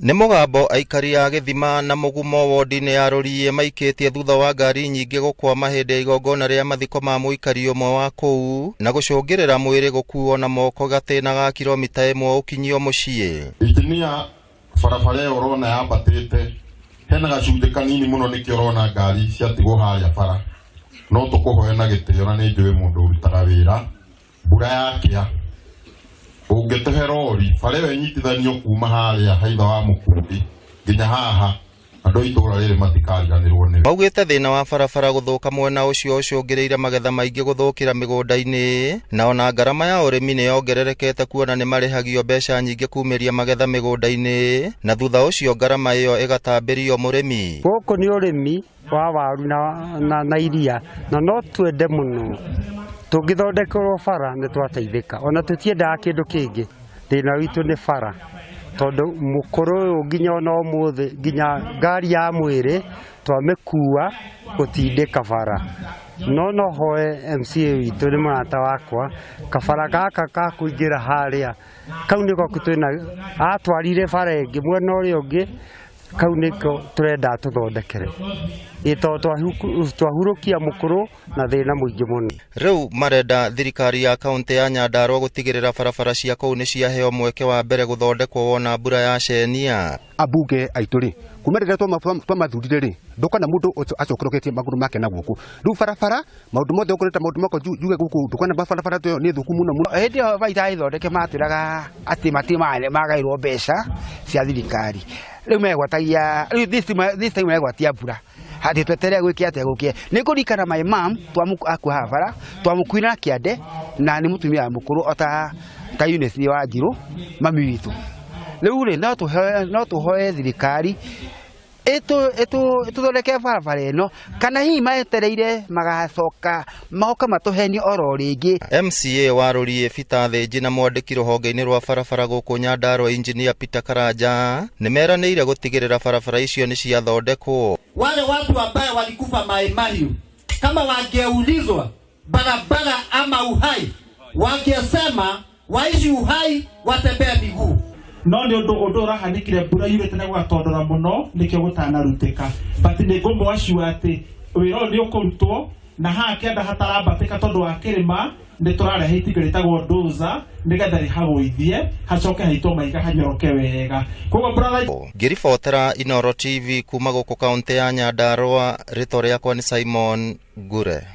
Nĩ mũgambo aikari a gĩthima na mũgumo wodi-inĩ ya Rũriĩ maikĩtie thutha wa ngari nyingĩ gũkwama hĩndĩ ya igongona rĩa mathiko ma mũikari ũmwe wa kũu na gũcũngĩrĩra mwĩrĩ gũkuo na moko gatĩna ga kilomita 1 ũkinyio mũciĩ. Injinia, barabara ĩyo ũrona yambatĩte hena gacunjĩ kanini mũno nĩkĩo ũrona ngari ciatigwo harĩa bara, no tũkũhoe na gĩtĩo na nĩ njũĩ mũndũ ũrutaga wĩra mbura yakĩa ũngĩtũhe rori bara ĩyo ĩnyitithanio kuma harĩa haitha wa mũkundi nginya haha andũ a itũũra rĩrĩ matikariganĩrwo nĩwe. Maugĩte thĩna wa barabara gũthũka mwena ũcio ũcũngĩrĩire magetha maingĩ gũthũkĩra mĩgũnda-inĩ na ona ngarama ya ũrĩmi nĩ yongererekete kuona nĩ marĩhagio mbeca nyingĩ kumĩria magetha mĩgũnda-inĩ na thutha ũcio ngarama ĩyo ĩgatambĩrio mũrĩmi. Gũkũ nĩ ũrĩmi wa waru na iria na no twende mũno tũngĩthondekerwo bara nĩ twateithĩka, ona tũtiendaga kĩndũ kĩngĩ, thĩna witũ nĩ bara tondũ mũkũrũ ũyũ nginya ona ũmũthĩ nginya ngari ya mwĩrĩ twamĩkua gũtindĩka bara, no no hoe MCA witũ nĩ mũrata wakwa kabara gaka ka kũingĩra harĩa kau nĩko twĩna atwarire bara ĩngĩ mwena ũrĩa ũngĩ kau nĩko tũrenda tũthondekere ĩ tondũ twahurũkia mũkũrũ na thĩna mũingĩ mũno. Rĩu marenda thirikari ya kaunti ya Nyandarua gũtigĩrĩra barabara cia kũu nĩ ciaheo mweke wa mbere gũthondekwo wona mbura yacenia. Ambunge aitũ rĩ kuma rĩrĩa twamathurire rĩ ndũkona mũndũ acokeroketie magũrũ make na gũkũ rĩu barabara maũndũ mothe ũkorete maũndũ makwa njuge gũkũ ndũkona barabara ĩyo nĩ thũku mũno mũno. Hĩndĩ ĩyo baita ĩthondeke matwĩraga atĩ matirĩ magaĩrwo mbeca cia thirikari, rĩu megwatagia rĩu this time megwatia mbura hati tweterere gwĩke atĩa gũkĩe nĩ kũririkana my mom akuaha bara twamũkuire na kĩande na nĩ mũtumia mũkũrũ ota ta Eunice wa Njirũ mami witũ. Rĩu rĩ no tũhoe thirikari ĩtũthondeke barabara ĩno kana hihi maetereire magacoka magoka matũhenie oro rĩngĩ. MCA wa Rũriĩ Peter Thĩnji na mwandĩki rũhonge-inĩ rwa barabara gũkũ Nyandarua Engineer Peter Karanja nĩ meranĩire gũtigĩrĩra barabara icio nĩ ciathondekwo. Wale watu ambaye walikufa Mai Mahiu kama wangeulizwa barabara ama uhai wangesema waishi uhai watembee miguu. No nĩ ũndũ ũrahanĩkire mbura yurĩte na gũgatondora mũno nĩkĩo gũtanarutĩka, but nĩ ngũmwaciwa atĩ wĩra ũyũ nĩ ũkũrutwo na haha kĩanda hatarambatĩka tondũ wa kĩrĩma nĩ tũrarehe itinga rĩtagwo dozer nĩgetha rĩhagũithie hacoke haitwo mahiga hanyoroke wega. Koguo brother, Ngĩribotera Inooro TV kuma gũkũ kaunti ya Nyandarua, rĩtwa rĩakwa nĩ Simon Ngure.